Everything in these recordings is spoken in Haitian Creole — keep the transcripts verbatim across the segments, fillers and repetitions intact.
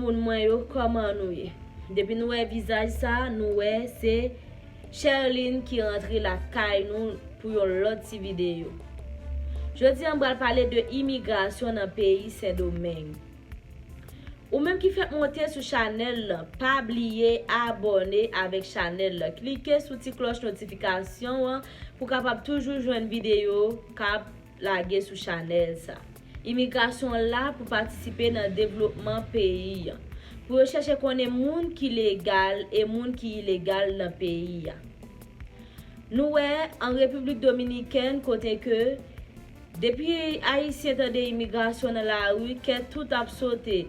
Moun mwen yo, kòman nou ye? Depi nou wè vizaj sa, nou wè se Sherline ki rantre lakay nou pou yon lòt ti videyo. Jodi a, m pral pale de imigrasyon nan peyi Sendomeng. Ou menm ki fèk monte sou chanèl lan, pa bliye abòne avèk chanèl lan. Klike sou ti klòch notifikasyon an pou kapab toujou jwenn videyo k ap lage sou chanèl sa. Imigrasyon la pou patisipe nan devlopman peyi an. Pou yo chèche konnen moun ki legal e moun ki ilegal nan peyi a. Nou wè an Repiblik Dominikèn kote ke depi Ayisyen tande imigrasyon nan lari, kèt tout ap sote.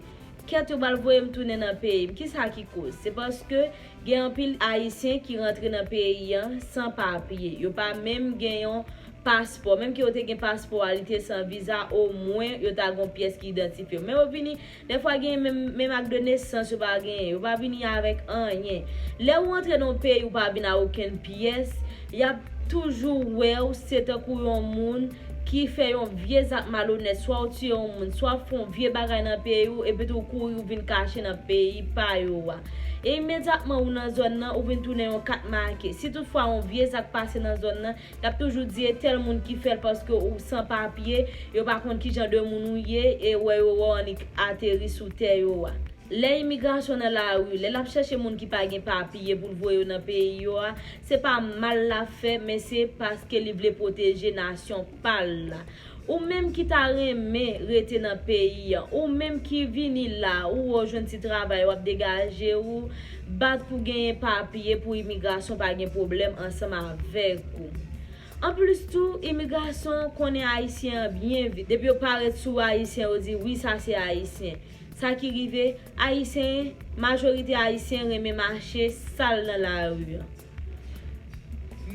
Kèt yo pral voye m tounen nan peyi m. Kisa ki koz? Se paske gen anpil Ayisyen ki rantre nan peyi an san papye. Yo pa menm gen yon paspò. Menm ke yo te gen paspò a, li te san viza, omwen yo ta gon pyès ki idantifye yo. Men yo vini, dèfwa gen menm, menm ak de nesans yo pa genyen. Yo pa vini avèk anyen. Lè ou antre nan yon peyi, ou pa vin a okenn pyès, y ap toujou wè w se tankou yon moun ki fè yon vye zak malonèt, swa w tiye yon moun, swa w fè yon vye bagay nan peyi w, epi tou w kouri w vin kache nan peyi pa yo a. E imedyatman ou nan zòn nan, ou vin tounen yon kat make. Si toutfwa yon vye zak pase nan zòn nan, y ap toujou di e tèl moun ki fè l paske ou san papye, yo pa konn ki jan de moun ou ye, e wè yo wè w annik ateri sou tè yo a. Lè imigrasyon nan lari, lè l ap chèche moun ki pa gen papye pou l voye yo nan peyi yo a, se pa mal l ap fè, men se paske li vle pwoteje nasyon pa l la. Ou menm ki ta renmen rete nan peyi an, ou menm ki vini la, ou wè w jwenn ti travay, w ap degaje w, bat pou genyen papye pou imigrasyon pa gen pwoblèm ansanm avèk ou. Anplis tou, imigrasyon konnen Ayisyen an byen vit. Depi yo parèt sou Ayisyen, yo di, "Wi, sa se Ayisyen." Sa ki rive, Ayisyen, majorite Ayisyen renmen mache sal nan lari an.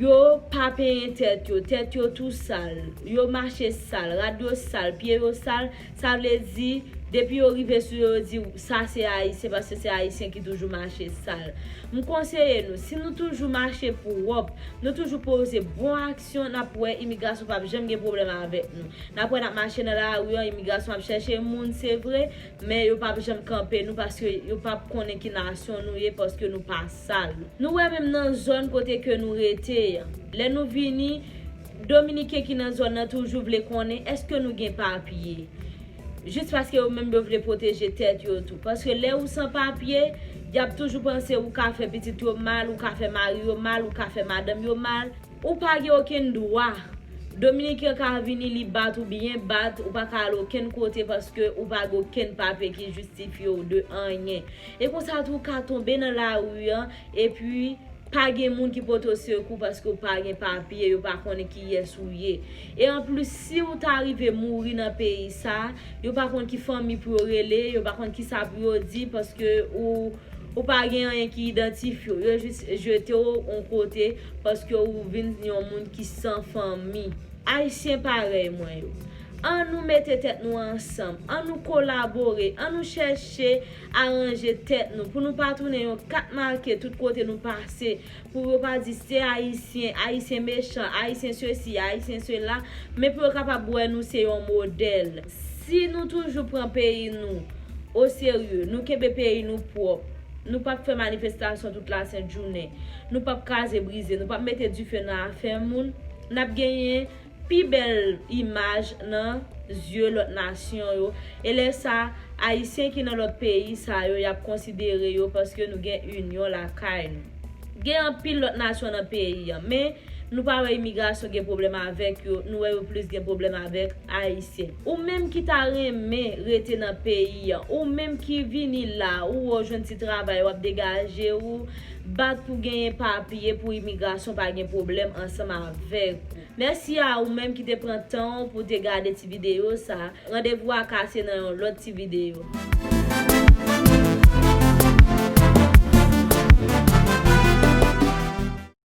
Yo pa penyen tèt yo, tèt yo tou sal. Yo mache sal, rad yo sal, pye yo sal. Sa vle di, depi yo rive sou yo, yo di, "Sa se Ayisyen," paske se Ayisyen ki toujou mache sal. M konseye nou, si nou toujou mache pwòp, nou toujou poze bon aksyon, n ap wè imigrasyon p ap janm gen pwoblèm avèk nou. N ap wè n ap mache nan lari an, imigrasyon ap chèche moun, se vre, men yo p ap janm kanpe nou paske yo p ap konnen ki nasyon nou ye paske nou pa sal. Nou wè menm nan zòn kote ke nou rete an. Lè nou vini, Dominiken ki nan zòn nan toujou vle konnen èske nou gen papye. Jis paske yo menm yo vle pwoteje tèt yo tou. Paske lè ou san papye, y ap toujou panse ou ka fè pitit yo mal, ou ka fè mari yo mal, ou ka fè madanm yo mal. Ou pa gen okenn dwa. Dominiken ka vini, li bat ou byen bat, ou pa ka al okenn kote paske ou pa gen okenn papye ki jistifye w de anyen. E konsa tou, ou ka tonbe nan lari an, epi pa gen moun ki pote w sekou paske w pa gen papye, yo pa konnen kiyès ou ye. E anplis, si w ta rive mouri nan peyi sa, yo pa konn ki fanmi pou yo rele, yo pa konn kisa pou yo di, paske ou, ou pa gen anyen ki idantifye w. Yo jis jete w yon kote paske ou vin yon moun ki san fanmi. Ayisyen parèy mwen yo, ann nou mete tèt nou ansanm, ann nou kolabore, ann nou chèche aranje tèt nou pou nou pa tounen yon kat make tout kote nou pase, pou yo pa di se Ayisyen, Ayisyen mechan, Ayisyen sesi, Ayisyen sela, men pou yo kapab wè nou se yon modèl. Si nou toujou pran peyi nou oserye, nou kenbe peyi nou pwòp, nou p ap fè manifestasyon tout lasent jounen, nou p ap kraze brize, nou p ap mete dife nan afè moun, n ap genyen pi bèl imaj nan zye lòt nasyon yo. E lè sa, Ayisyen ki nan lòt peyi sa yo, y ap konsidere yo paske nou gen inyon lakay nou. Gen anpil lòt nasyon nan peyi an, men nou pa wè imigrasyon gen pwoblèm avèk yo, nou wè yo plis gen pwoblèm avèk Ayisyen. Ou menm ki ta renmen rete nan peyi an, ou menm ki vini la, ou wè w jwenn ti travay, w ap degaje w, bat pou genyen papye pou imigrasyon pa gen pwoblèm ansanm avèk ou. Mèsi a ou menm ki te pran tan w pou te gade ti videyo sa. Randevou a kase nan yon lòt ti videyo.